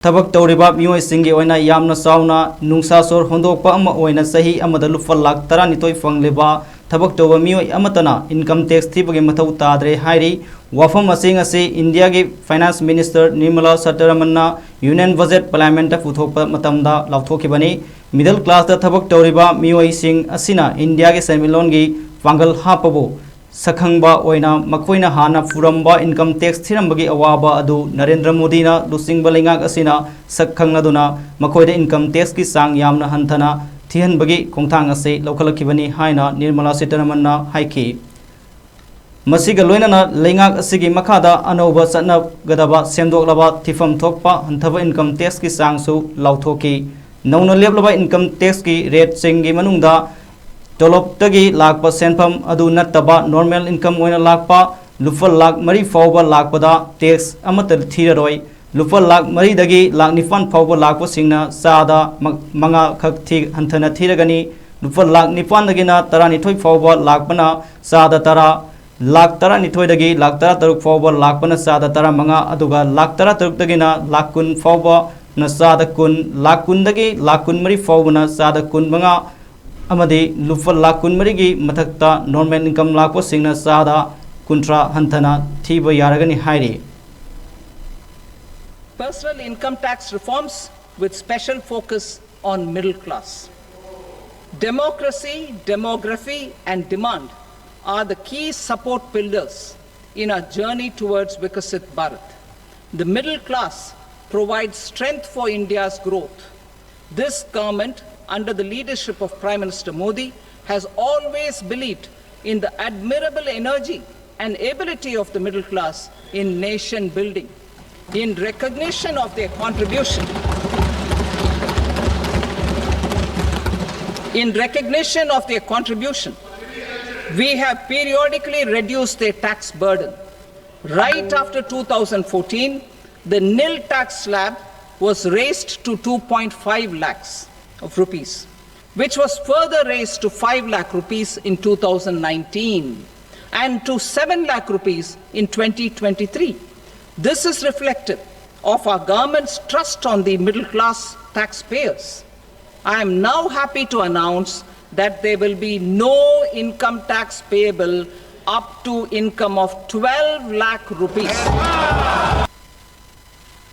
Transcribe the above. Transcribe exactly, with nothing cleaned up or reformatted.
ꯊꯕꯛ ꯇꯧꯔꯤꯕ ꯃꯤꯑꯣꯏꯁꯤꯡꯒꯤ ꯑꯣꯏꯅ ꯌꯥꯝꯅ ꯆꯥꯎꯅ ꯅꯨꯡꯁꯥ ꯁꯣꯔ ꯍꯣꯟꯗꯣꯛꯄ ꯑꯃ ꯑꯣꯏꯅ ꯆꯍꯤ ꯑꯃꯗ ꯂꯨꯄꯥ ꯂꯥꯈ ꯇꯔꯥꯅꯤꯊꯣꯏ ꯐꯪꯂꯤꯕ ꯊꯕꯛ ꯇꯧꯕ ꯃꯤꯑꯣꯏ ꯑꯃꯠꯇꯅ income tax ꯊꯤꯕꯒꯤ ꯃꯊꯧ ꯇꯥꯗ꯭ꯔꯦ ꯍꯥꯏꯔꯤ꯫ ꯋꯥꯐꯝ ꯑꯁꯤ ꯉꯁꯤ ꯏꯟꯗꯤꯌꯥꯒꯤ Finance Minister Nirmala Sitharamanꯅ Union Budget Parliamentꯇ ꯄꯨꯊꯣꯛꯄ ꯃꯇꯝꯗ ꯂꯥꯎꯊꯣꯛꯈꯤꯕꯅꯤ꯫ Middle classꯇ ꯊꯕꯛ ꯇꯧꯔꯤꯕ ꯃꯤꯑꯣꯏꯁꯤꯡ ꯑꯁꯤꯅ ꯏꯟꯗꯤꯌꯥꯒꯤ ꯁꯦꯟꯃꯤꯠꯂꯣꯟꯒꯤ ꯄꯥꯡꯒꯜ ꯍꯥꯞꯄꯕꯨ ꯁꯛꯈꯪꯕ ꯑꯣꯏꯅ ꯃꯈꯣꯏꯅ ꯍꯥꯟꯅ ꯄꯨꯔꯝꯕ income tax ꯊꯤꯔꯝꯕꯒꯤ ꯑꯋꯥꯕ ꯑꯗꯨ ꯅꯔꯦꯟꯗ꯭ꯔ ꯃꯣꯗꯤꯅ ꯂꯨꯆꯤꯡꯕ ꯂꯩꯉꯥꯛ ꯑꯁꯤꯅ ꯁꯛ ꯈꯪꯂꯗꯨꯅ ꯃꯈꯣꯏꯗ income taxꯀꯤ ꯆꯥꯡ ꯌꯥꯝꯅ ꯍꯟꯊꯅ ꯊꯤꯍꯟꯕꯒꯤ ꯈꯣꯡꯊꯥꯡ ꯑꯁꯤ ꯂꯧꯈꯠꯂꯛꯈꯤꯕꯅꯤ ꯍꯥꯏꯅ ꯅꯤꯔꯃꯂꯥ ꯁꯤꯇꯥꯔꯥꯃꯟꯅ ꯍꯥꯏꯈꯤ꯫ ꯃꯁꯤꯒ ꯂꯣꯏꯅꯅ ꯂꯩꯉꯥꯛ ꯑꯁꯤꯒꯤ ꯃꯈꯥꯗ ꯑꯅꯧꯕ ꯆꯠꯅꯒꯗꯕ ꯁꯦꯝꯗꯣꯛꯂꯕ ꯊꯤꯐꯝ ꯊꯣꯛꯄ ꯍꯟꯊꯕ income taxꯀꯤ ꯆꯥꯡꯁꯨ ꯂꯥꯎꯊꯣꯛꯈꯤ꯫ ꯅꯧꯅ ꯂꯦꯞꯂꯕ income taxꯀꯤ rateꯁꯤꯡꯒꯤ ꯃꯅꯨꯡꯗ ꯇꯣꯂꯣꯞꯇꯒꯤ ꯂꯥꯛꯄ ꯁꯦꯟꯐꯝ ꯑꯗꯨ ꯅꯠꯇꯕ normal income ꯑꯣꯏꯅ ꯂꯥꯛꯄ ꯂꯨꯄꯥ ꯂꯥꯈ ꯃꯔꯤ ꯐꯥꯎꯕ ꯂꯥꯛꯄꯗ tax ꯑꯃꯠꯇ ꯊꯤꯔꯔꯣꯏ꯫ ꯂꯨꯄꯥ ꯂꯥꯈ ꯃꯔꯤꯗꯒꯤ ꯂꯥꯈ ꯅꯤꯄꯥꯟ ꯐꯥꯎꯕ ꯂꯥꯛꯄꯁꯤꯡꯅ ꯆꯥꯗ ꯃ-, ꯃꯉꯥ ꯈꯛ ꯊꯤ-, ꯍꯟꯊꯅ ꯊꯤꯔꯒꯅꯤ꯫ ꯂꯨꯄꯥ ꯂꯥꯈ ꯅꯤꯄꯥꯟꯗꯒꯤꯅ ꯇꯔꯥꯅꯤꯊꯣꯏ ꯐꯥꯎꯕ ꯂꯥꯛꯄꯅ ꯆꯥꯗ ꯇꯔꯥ, ꯂꯥꯈ ꯇꯔꯥꯅꯤꯊꯣꯏꯗꯒꯤ ꯂꯥꯈ ꯇꯔꯥꯇꯔꯨꯛ ꯐꯥꯎꯕ ꯂꯥꯛꯄꯅ ꯆꯥꯗ ꯇꯔꯥꯃꯉꯥ, ꯑꯗꯨꯒ ꯂꯥꯈ ꯇꯔꯥꯇꯔꯨꯛꯇꯒꯤꯅ ꯂꯥꯈ ꯀꯨꯟ ꯐꯥꯎꯕꯅ ꯆꯥꯗ ꯀꯨꯟ, ꯂꯥꯈ ꯀꯨꯟꯗꯒꯤ ꯂꯥꯈ ꯀꯨꯟꯃꯔꯤ ꯐꯥꯎꯕꯅ ꯆꯥꯗ ꯀꯨꯟꯃꯉꯥ, ꯑꯃꯗꯤ ꯂꯨꯄꯥ ꯂꯥꯈ ꯀꯨꯟꯃꯔꯤꯒꯤ ꯃꯊꯛꯇ normal income ꯂꯥꯛꯄꯁꯤꯡꯅ ꯆꯥꯗ ꯀꯨꯟꯊ꯭ꯔꯥ ꯍꯟꯊꯅ ꯊꯤꯕ ꯌꯥꯔꯒꯅꯤ ꯍꯥꯏꯔꯤ꯫ Personal income tax reforms with special focus on middle class. Democracy, demography, and demand are the key support pillars in our journey towards Viksit Bharat. The middle class provides strength for India's growth. This government, under the leadership of Prime Minister Modi, has always believed in the admirable energy and ability of the middle class in nation building. In recognition of their contribution, in recognition of their contribution, we have periodically reduced their tax burden. Right after two thousand fourteen, the nil tax slab was raised to two point five lakhs of rupees, which was further raised to five lakh rupees in two thousand nineteen and to seven lakh rupees in twenty twenty-three. This is reflective of our government's trust on the middle class taxpayers, I am now happy to announce that there will be no income tax payable up to income of twelve lakh rupees.